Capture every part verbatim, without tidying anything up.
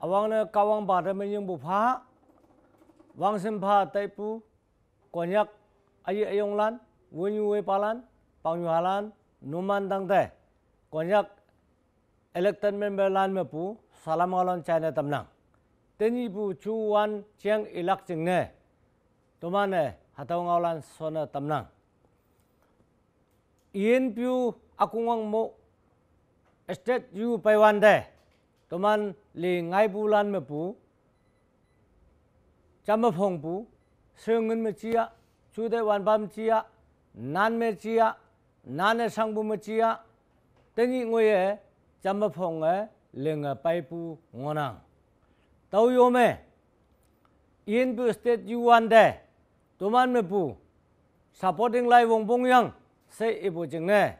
Üwangne Kahwang pa te menyingpu pha, wangshim pha taipu, Konyak aye üyonglan, wenyu wepalan, pangnyuhalan, numan tangte, Konyak elected member lan mepu salam ngaolan jaine tamnang. Tenyihpu juwan jeng ilak jingne, toman-e hatüo ngaolan shonne tamnang. E N P O ükongwang mo state yu peiwante, toman li ngaipulan mepu, jamme phongpu, shingin me jia, jute wanpam jia, nan me jia, nan-e shangpu me jia, tenyih ngoiye, jamme phonge, linge peipu ngohnang. Tüo yo me, E N P O state yu wante, toman mepu, supporting lai wongpong yang, she ipu jingne,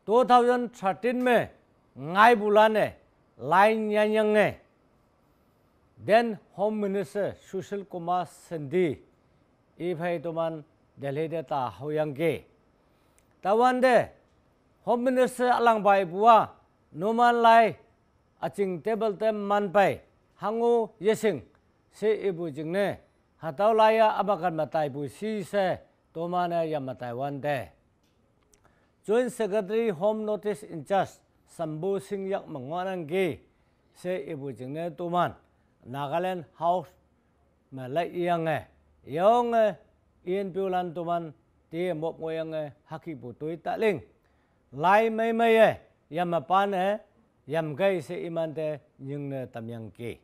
two thousand thirteen me, ngaipulan-e, lai nyanyange, then Home Minister Sushil Kumar Shinde, iphei toman Delhi te ta haoyangki. Tüowante, Home Minister ülangpa ipu-a, numan lai, üjing table te manpei, hango yeshing, she ipu jingne, hatüo lai-a ümakan me taipu shi she, toman-e yame taiwante, Joint Secretary Home North East in charge, Shambhu Singh yak me ngohnangki, she ipu jingne toman, Nagaland House me laiyange, yonge, E N P O lan toman, te mop ngohyange, hükepu toi taling, lai meimeiye, yame pan-e, yamkei she imante nyingne tamyangki.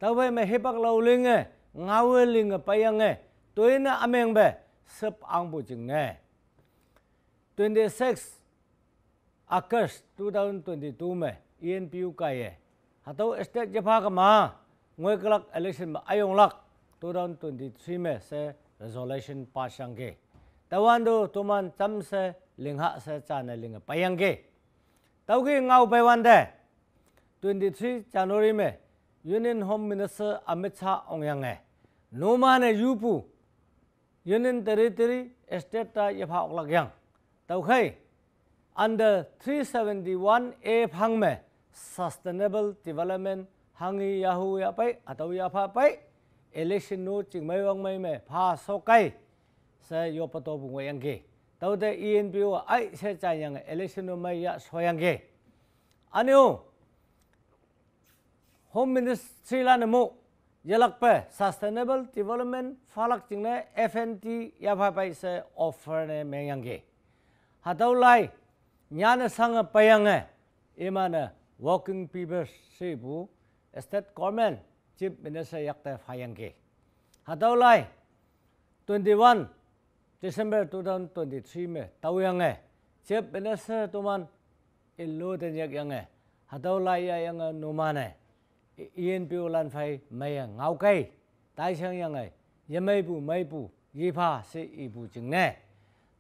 Tüophei me hipak lao linge, ngaowe linge peiyange, toine ümengpe, shüp angpu jingne, twenty-six August two thousand twenty-two me, E N P O kaiye, hatüo state yepha kema, ngoikülak election me üyonglak, two thousand twenty-three me she resolution pass yangki. Tüowante toman jamshe, lingha she jane linge peiyangki. Tüoke ngao peiwante, twenty-three January me, Union Home Minister Amit Shah ongyange, numan-e yupu, Union Territory, state ta yepha oklak yang. Tüokhei, under three seventy-one A phang me, Sustainable Development, hanghi yahu yapei, hatüo yapha pei, election no chingmei wangmei me pha shokei, she yoppe topu ngohyangki. Tüote E N P O ai she janyange election no mei ya shoyangki. Ünyo, Home Ministry lan-e mo, yelakpe Sustainable Development phalak jingne F N T yapha pei she offer ne mengyangki. Hatüo lai, nyanne shange peiyange, iman-e working paper shepu, State Government, Chief Minister yakte phayangki. Hatüo lai, twenty-one December two thousand twenty-three me, taoyange, Chief Minister toman, ilo te nyakyange, hatüo lai yayange numan-e, E N P O lan phei meiye ngaokei, taishangyange, yemeipu meipu, yepha she ipu jingne,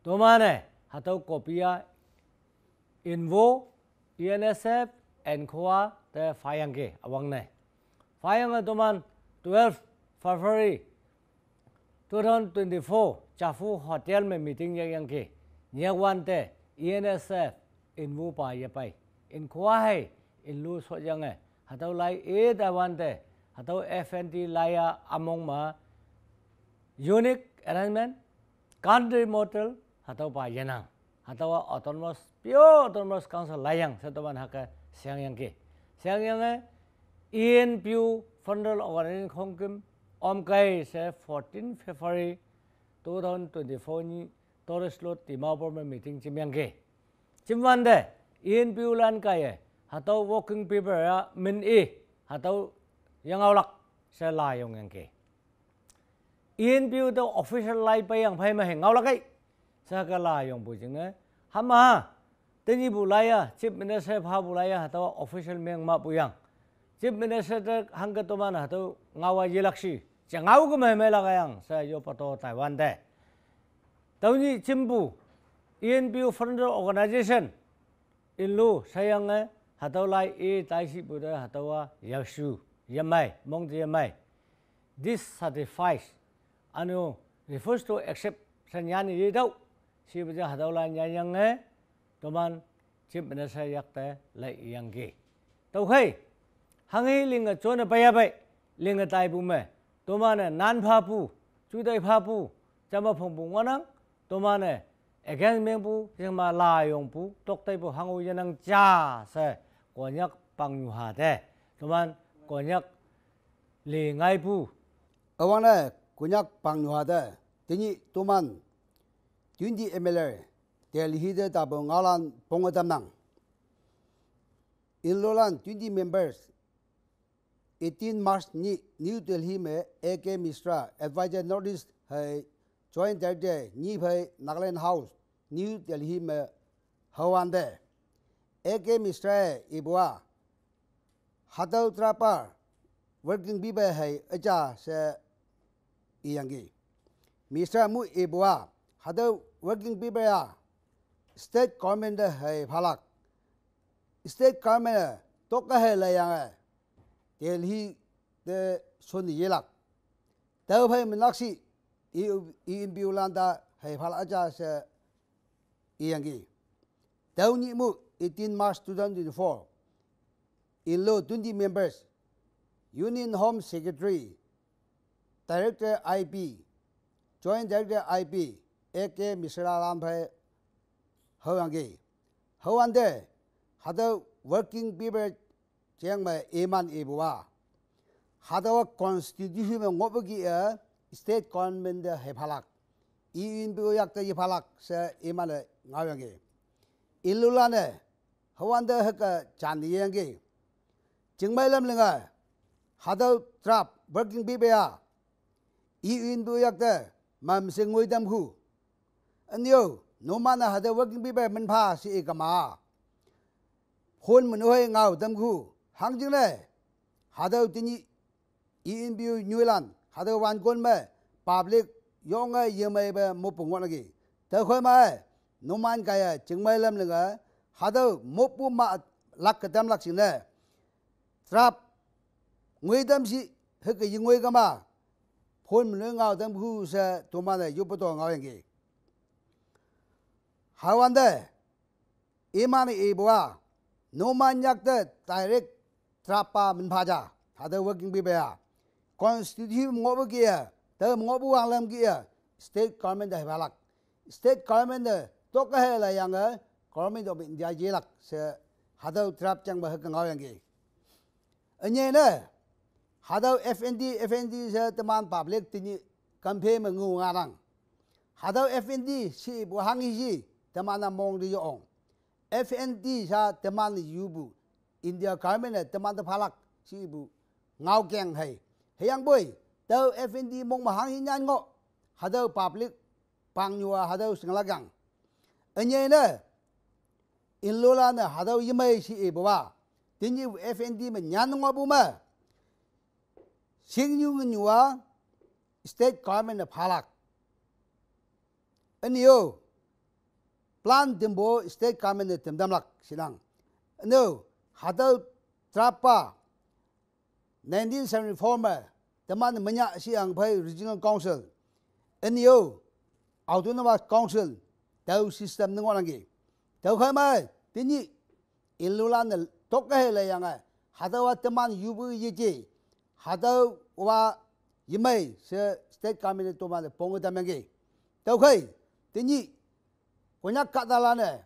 toman-e, hatüo copy-a, Invo, E N S F, N K O A te phayangki üwangne. Phayange toman twelve February two thousand twenty-four, Jafu Hotel me meeting yakyangki. Nyakwante, E N S F, Invo pa yepei, N K O A hei, Inlo shotyange, hatüo lai-e taiwante, hatüo F N T lai-a ümong me, unique arrangement, country model, hatüopa yenang. Hatüowa autonomous, pure autonomous council laiyang, she toman hüke shangyangki. Shangyange, E N P O Federal Organization khongküm, omkei she fourteen February two thousand twenty-four nyih, Tourist Lodge Dimapur me meeting jimyangki. Jimwante, E N P O lan kaiye, hatüo working paper-a min-i, hatüo yangaolak, she layongyangki. E N P O te official lai peiyang phei me hei ngaolakei. She hüke layongpu jingne. Hama, tenyihpu lai-a, Chief Minister phapu lai-a, hatüowa official meng mapu yang. Chief Minister te hangke toman hatüo ngaowa yelak shi, je ngao kemei meilak yang, she yoppe to taiwante. Tüonyih jimpu, E N P O Federal Organization, Inlo sheyange, hatüo lai-e taishipu te hatüowa yashu, yemei, mong te yemei, dissatisfied, ünyo refuse to accept, she nyanne yetüoh, shipu je hatüo lai nyanyange, toman Chief Minister yakte laiyangki. Tüokhei, Hanghe linge jone peiya pei, linge taipu me, toman-e nan phapu, jutai phapu, jama phongpu ngohnang, toman-e against mengpu, shingma layongpu, tokteipu hango yenang ja she, Konyak pangnyuha te, toman Konyak li ngaipu. Üwangne Konyak pangnyuha te, tenyih toman twenty M L A Delhi te tapu ngaolan ponge tamnang. Inlolan twenty members, eighteen March nyih New Delhi me A K Mishra, Advisor Northeast hei Joint Director nyi phei Nagaland House, New Delhi me hüwante. A K Mishra-e ipu-a, hatüo draft-a working paper hei üja she iyangki. Mishra mu ipu-a, hatüo working paper-a state government te hei phalak. State government-e tokke hei leyange Delhi te shon yelak. Tüophei me nakshih, E N P O lan te hei phalak üja she iyangki. Tüo nyih mu eighteen March two thousand twenty-four, Inlo twenty members, Union Home Secretary, Director I B, Joint Director I B, A K Mishra lan phei hüoyangki. Hüwante, hatüo working paper jeng me iman ipu-a, hatüowa constitution me ngohpu kih-e state government te hei phalak, E N P O yak te yephalak she iman-e ngaoyangki. Inlolan-e hüwante hüke jan yangki. Chingmei lam linge, hatüo draft working paper-a, E N P O yak te mamshe ngoi tamkhu. Ünyo, numan-e hatüo working paper minpha she ikema, phone me nehoi ngao tamkhu. Hangjingne, hatüo tenyih E N P O nyoilan, hatüo wankon me public yonge yemeipe moppu ngohnangki. Tüokhei ma-e, numan kaiye chingmei lam linge, hatüo moppu ma lak ke tamlak jingne, draft ngoi tam shi, hüke yengoi kema, phone me nehoi ngao tamkhu she toman-e yoppe to ngaoyangki. Hüwante, iman-e ipu-a, numan yak te direct draft-a minpha ja, hatüo working paper-a, constitution ngohpu kih-e, tao ngohpu wanglam kih-e, state government te hei phalak. State government te tokke hei leyange Government of India yelak she, hatüo draft jeng me hüke ngaoyangki. Ünyei ne, hatüo F N D, F N D she teman public tenyih campaign me ngu nganang. Hatüo F N D shepu hanghe shi, teman-a mong te yong. F N D sha teman yupu, India government-e teman te phalak shepu ngaokeng hei. Hüyangpoi, tüo F N D mong me hanghe nyan ngoh, hatüo public pangnyuha hatüo shinglak yang. Ünyei ne, Inlolan-e hatüo yemei she ipu-a, tenyih F N D me nyan ngohpu me, shingnyu ngenyu-a state government-e phalak. Ünyo, plan tempu state government-e tem tamlak shinang. Ünyo, hatüo draft-a nineteen seventy-four me, teman menyah shiyang phei Regional Council, N E O, Autonomous Council, tüo system ne ngohnangki. Tüokhei ma, tenyih, Inlolan-e tokke hei leyange, hatüowa teman yupu yeje, hatüowa yemei she state government-e toman-e ponge tamyangki. Tüokhei, tenyih, Konyak kahtalan-e,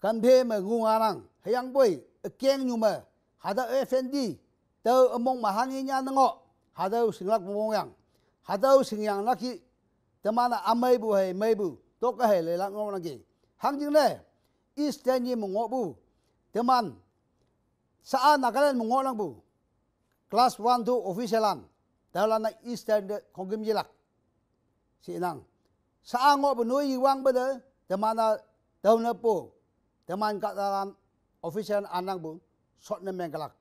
campaign me ngu nganang, hüyangpoi, ükengnyu me, hatüo F N D, tüo ümong me hanghe nyan ngoh, hatüo shinglak mongyang, hatüo shingyang nakhi, teman-a ümeipu hei meipu, tokke hei leilak ngohnangki. Hangjingne, Eastern ye me ngohpu, teman, sha-a Nagaland me ngohnangpu, class one, two official lan, tüolan-a Eastern te khongküm yelak shinang. Sha-a ngohpu noi yewangpe te, teman-a tüone po, teman kahtalan official anangpu, shot ne mengkelak.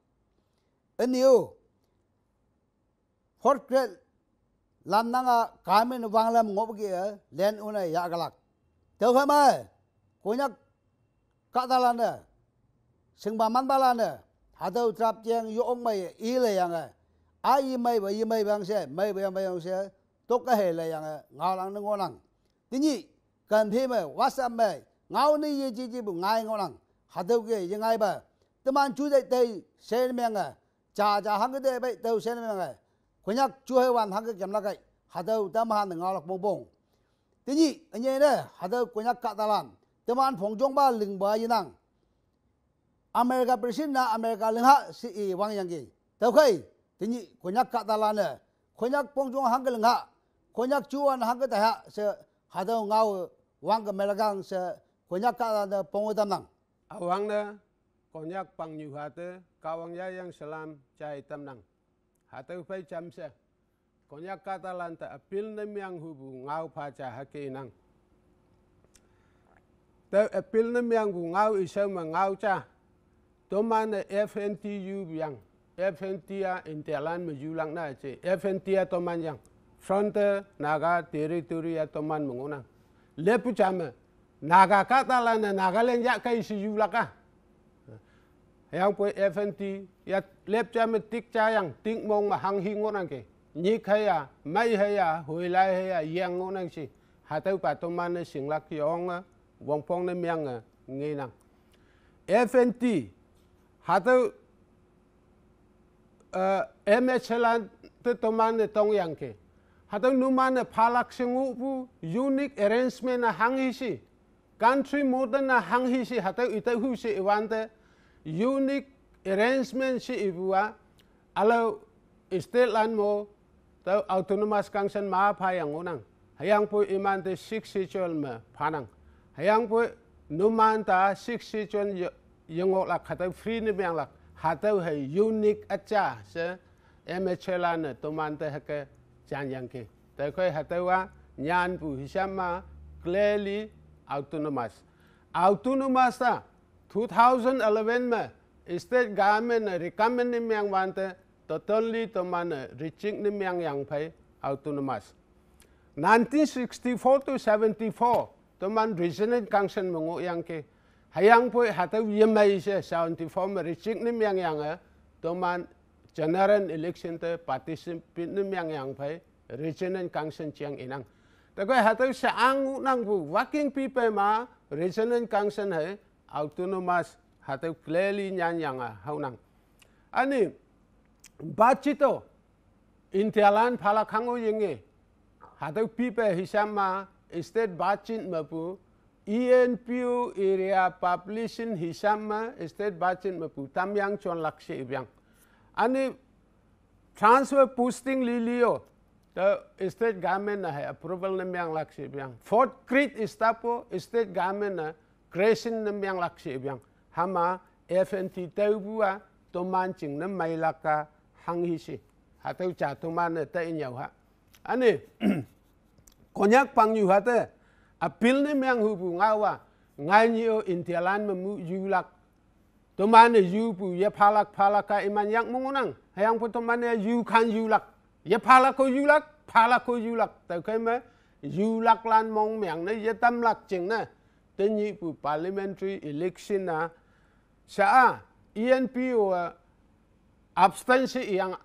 Ünyo, fourth grade lamnang-a government wanglam ngohpu kih-e, land owner yahkelak. Tüokhei ma, Konyak kahtalan-e, shingpa manpalan-e, hatüo draft jeng yong mei-e leyange, a yemeipe yemeipe yang she, meipe yangpe yang she, tokke hei leyange ngaolan ne ngohnang. Tenyih, campaign me, WhatsApp me, ngao ne yeje jepu ngai ngohnang. Hatüoke yengaipa, teman juteih tei she menge, Jaja hangke te pei tüo shen menge. Konyak juheiwan hangke kemlak ei. Hatüo tamahan ngaolak pongpong. Tenyih, ünyei ne, hatüo Konyak kahtalan. Teman phongjongpa lingpa yenang. America president-a America lingha she i wangyangki. Tüokhei, tenyih Konyak kahtalan-e, Konyak phongjong hangke lingha, Konyak juwan hangke taiha she hatüo ngao wangke melakang she Konyak kahtalan-e ponge tamnang. Üwangne, Konyak pangnyu hate, Kahwang yayang salam jai tamnang. Hatüo phei jamshe, Konyak kahtalan te appeal ne meang hupu ngao pha ja hüke inang. Te appeal ne meangpu ngao ishao me ngao ja. Toman-e F N T yupu yang. F N T-a Indialan me yulak ne je. F N T-a toman yang. Frontier Naga Territory-a toman me ngohnang. Leppu ja me. Naga kahtalan-e Nagaland yahkei she yulak-a. Hüyangpoi F N T, ya lep ja me tik ja yang, tik mong me hanghi ngohnangke. Nyik heiya, mei heiya, hoilai heiya, yang ngohnang she. Hatüopa toman-e shinglak yonge, wongpong ne meange, ngenang. F N T, hatüo, eh, M H L-a te toman-e tongyangke. Hatüo numan-e phalak she ngohpu, unique arrangement-a hanghi she. Country model-a hanghi she hatüo itüo hu she iwante, unique arrangement she ipu-a, ülao state lan mo, tüo autonomous council ma phayang ngohnang. Hüyangpoi imante Sixth Schedule me phanang. Hüyangpoi numan te Sixth Schedule ye, yengohlak hatüo free ne meanglak. Hatüo hei unique üja she M H L-a ne tomante hüke janyangki. Tüokhei hatüowa nyanpu hisam ma clearly autonomous. Autonomous-a two thousand eleven me state government-e recommend ne meangwante totally toman-e reject ne meangyang phei autonomous. Nineteen sixty-four to seventy-four, toman Regional Council me ngohyangki. Hüyangpoi hatüo yemei she seventy-four me reject ne meangyange, toman general election te participate ne meangyang phei Regional Council jeng inang. Tüokhei hatüo she ang ngohnangpu working paper ma Regional Council hei autonomous hatüo clearly nyanyange haonang. Üne, budget-o Indialan phalak hango yenge. Hatüo paper hisam ma state budget mepu E N P O area population hisam ma state budget mepu tamyang jonlak she ipeang. Üne transfer posting lili-o, te state government-e hei approval ne meanglak she ipeang. Fourth grade staff-o state government-e creation ne meanglak she ipeang. Hüma F N T taopu-a toman jingne meilak-a hanghi she. Hatüo ja toman-e tainyüo ha. Üne, Konyak pangnyu hate appeal ne meang hupu ngao-a, ngainyi-o Indialan me mu yulak. Toman-e yupu yephalak phalak-a iman yak me ngohnang. Hüyangpoi toman-e yukhan yulak. Yephalak-o yulak, phalak-o yulak. Tüokhei me yulaklan mong meang ne yetamlak jingne, tenyihpu parliamentary election-a, sha-a, E N P O-a abstain she iyang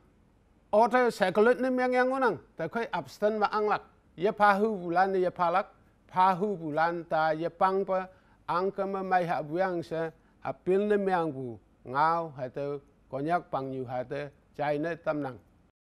order circulate ne meangyang ngohnang. Tüokhei abstain me anglak. Yepha hupulan-e yephalak, pha hupulan te yepangpe, angke me mei hahpu yang she appeal ne meangpu ngao hatüo Konyak pangnyu hate jaine tamnang.